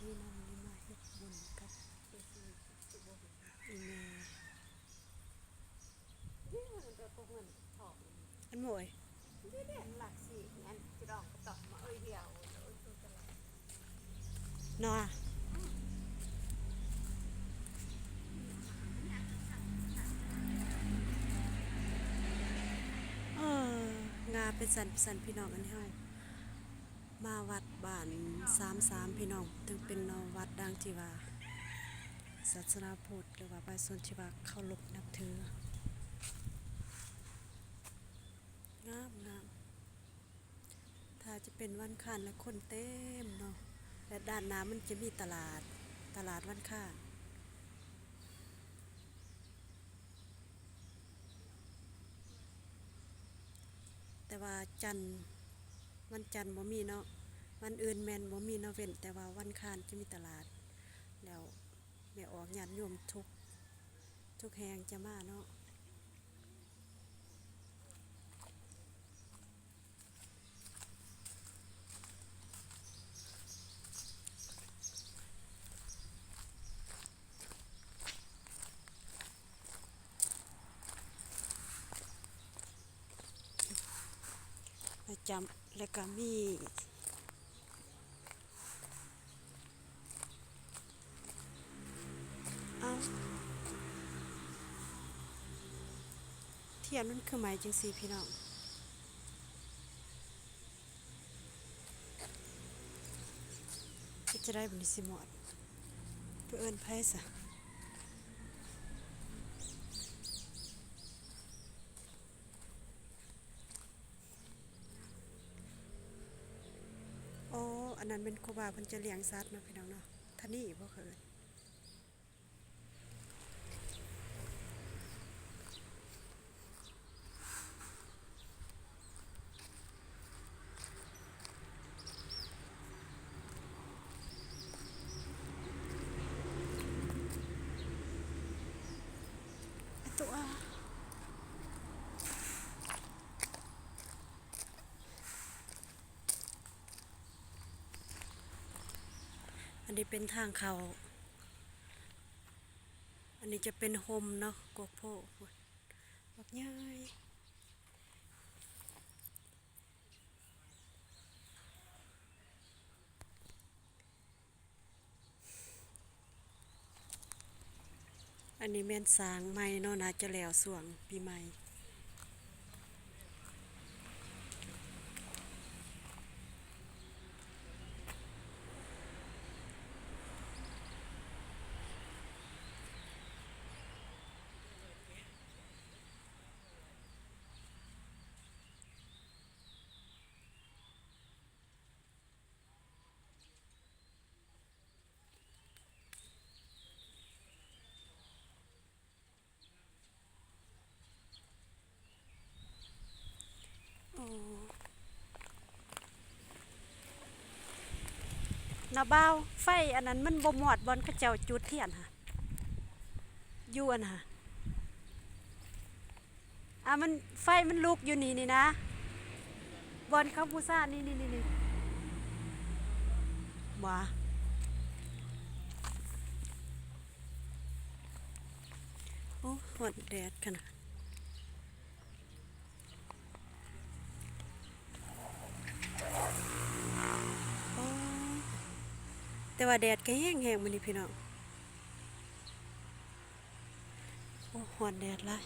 ນີ້ນຳນີ້ມາເຮັດບຸນກັບອີ່ແມ່ ອັນໂຫຍ ເນາະ ເອີ ງາເປັນສັນເປັນສັນ ພີ່ນ້ອງ ອັນນີ້ເຮົາ ມາວັດບ້ານສາມສາມ ພີ່ນ້ອງ ເຊິ່ງເປັນ ເນາະ ວັດດັ່ງທີ່ວ່າສາສະໜາພຸດ ຫຼືວ່າປະຊາຊົນທີ່ວ່າເຄົາລົບນັບຖື ງາມໆ ຖ້າຈະເປັນວັນຄານແລ້ວຄົນເຕັມເນາະ ແລະ ດ້ານໜ້າມັນຈະມີຕະຫຼາດ ຕະຫຼາດວັນຄານ. ແຕ່ວ່າຈັນ ວັນຈັນບໍ່ມີເນາະ ວັນອື່ນແມ່ນບໍ່ມີເນາະ ເວັ້ນແຕ່ວ່າວັນຄານຈະມີຕະຫຼາດ ແລ້ວແມ່ອອກຍາດໂຍມທຸກ ທຸກແຫ່ງຈະມາເນາະ. ປະຈຳ ແລ້ວກະມີ ເອົ້າ ທຽນມັນຄືໄໝຈັ່ງຊີ້ພີ່ນ້ອງ ເຮັດຈັ່ງໃດບັດນີ້ຊິມອດ ໄປເອີ້ນໃຜຊະ. ອໍ ອັນນັ້ນແມ່ນຄູບາເພິ່ນຈະລ້ຽງສັດເນາະພີ່ນ້ອງເນາະ ທະນີບໍ່ເຂົາເອີ້ນ. ອັນນີ້ເປັນທາງເຂົ້າ ອັນນີ້ຈະເປັນຮົ່ມເນາະ ກົກໂພ ບັກໃຫຍ່. ອັນນີ້ແມ່ນສ້າງໃໝ່ເນາະ ໜ້າຈະແລ້ວຊ່ວງປີໃໝ່. ໂອ້ ນ້າບ່າວ ໄຟອັນນັ້ນມັນບໍ່ມອດບ່ອນເຂົາເຈົ້າຈຸດທຽນຫະ ຢູ່ອັນຫະ ອ່າ ມັນ ໄຟມັນລຸກຢູ່ນີ້ນີ້ນະ ບ່ອນເຂົາບູຊາ ນີ້ໆໆ ຫວາ ໂອ້ ຮ້ອນແດດຂະໜາດ ໂອ້ ແຕ່ວ່າແດດກະແຮງໆ ມື້ນີ້ພີ່ນ້ອງ. ໂອ້ ຮ້ອນແດດຫຼາຍ.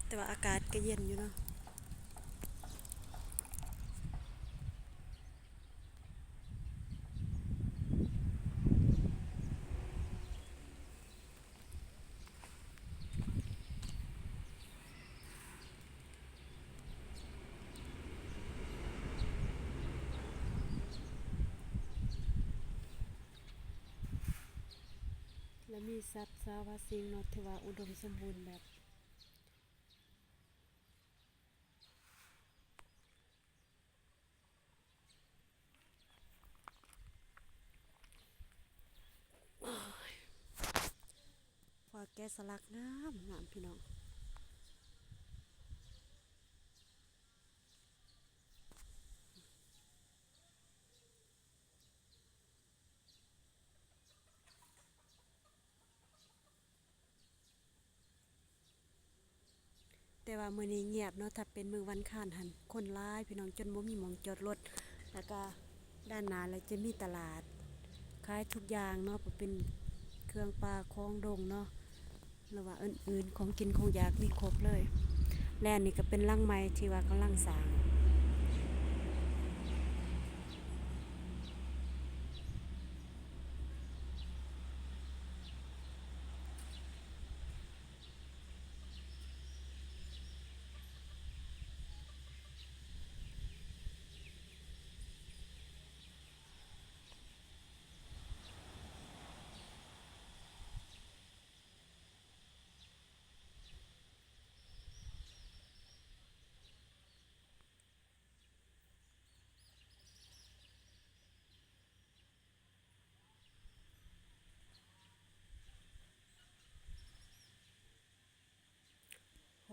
ແຕ່ວ່າອາກາດກະເຢັນຢູ່ເນາະ. ແລະ ມີສັດສາວາສິ່ງເນາະ ທີ່ວ່າອຸດົມສົມບູນແບບ. ແກະສະຫຼັກງາມໆ ພີ່ນ້ອງ. ແຕ່ວ່າມື້ນີ້ງຽບເນາະ, ຖ້າເປັນມື້ວັນອັງຄານຫັ້ນຄົນຫຼາຍພີ່ນ້ອງ, ຈົນບໍ່ມີໝ່ອງຈອດລົດ. ແລ້ວກະດ້ານໜ້າລະຈະມີຕະຫຼາດຂາຍທຸກຢ່າງເນາະ, ເປັນເຄື່ອງປ່າຂອງດົງເນາະ ຫຼືວ່າອື່ນໆ ຂອງກິນຂອງຢາກມີຄົບເລີຍ. ແລະ ອັນນີ້ກະເປັນຫຼັງໃໝ່ທີ່ວ່າກຳລັງສ້າງ.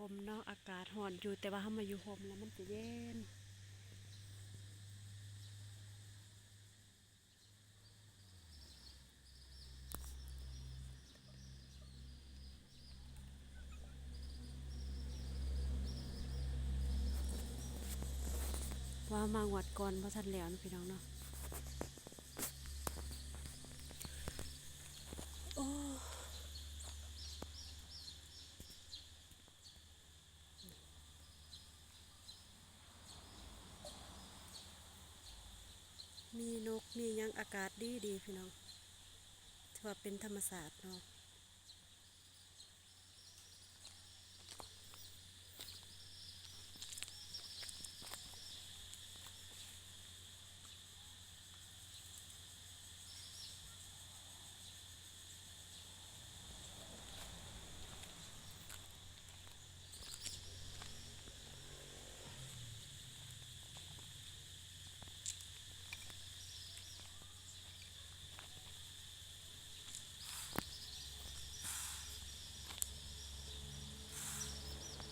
ຮົ່ມເນາະ, ອາກາດຮ້ອນຢູ່ ແຕ່ວ່າເຮົາມາຢູ່ຮົ່ມແລ້ວມັນຈະເຢັນ. ວ່າມາງວດກ່ອນບໍ່ທັນແລ້ວນະ ພີ່ນ້ອງເນາະ. ໂອ້ ມີນົກມີຫຍັງ ອາກາດດີໆ ພີ່ນ້ອງ, ຖືວ່າເປັນທຳມະຊາດເນາະ.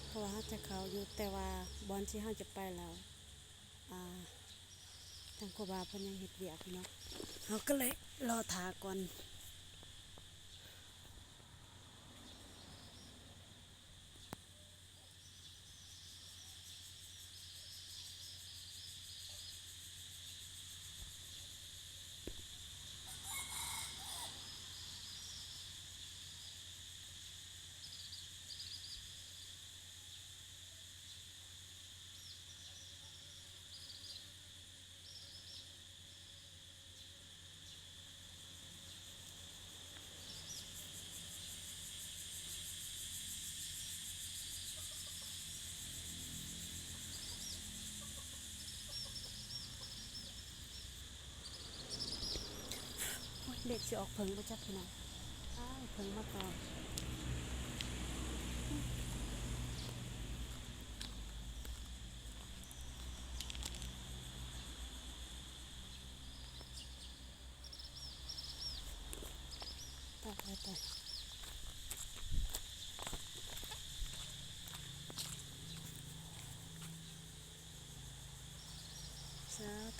ເພາະວ່າເຮົາຈະເຂົ້າຢູ່ ແຕ່ວ່າບ່ອນທີ່ເຮົາຈະໄປແລ້ວ ອ່າ ທາງຄູບາເພິ່ນຍັງເຮັດວຽກຢູ່ເນາະ, ເຮົາກໍເລີຍລໍຖ້າກ່ອນ. ໂອ້ຍ ເດັກຊິອອກເຜິ້ງບໍ່ຈັກພີ່ນ້ອງ. ອ້າຍ ເຜິ້ງມາຕອມ. ຕາຍ ຕາຍ ຕາຍ ສາທຸ.